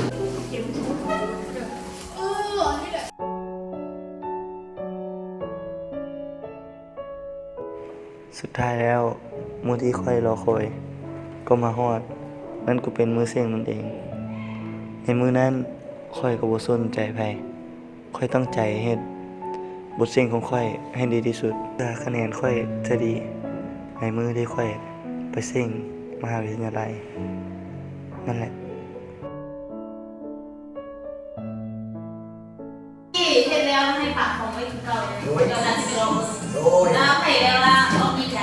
ສຸດທ້າຍແລ້ວ, ມື້ທີ່ຂ້ອຍລໍຄອຍກໍມາຮອດ, ນັ້ນກໍເປັນມື້ເສັງນັ້ນເອງ. ໃນມື້ນັ້ນ, ຂ້ອຍກໍບໍ່ສົນໃຈໃຜ, ຂ້ອຍຕັ້ງໃຈເຮັດບົດເສັງຂອງຂ້ອຍໃຫ້ດີທີ່ສຸດ, ເພື່ອຄະແນນຂ້ອຍຈະດີໃນມື້ທີ່ຂ້ອຍໄປເສັງມະຫາວິທະຍາໄລນັ້ນແຫຼະ. ເຮັດແລ້ວໃຫ້ຝາກຂອງໄວ້ຄືເກົ່າເດີ. ໂດຍ ດຽວໜ້າຊິໄປລອງເບິ່ງ. ໂດຍ ລາວໃຫ້ແລ້ວລະອອກດີໃຈ.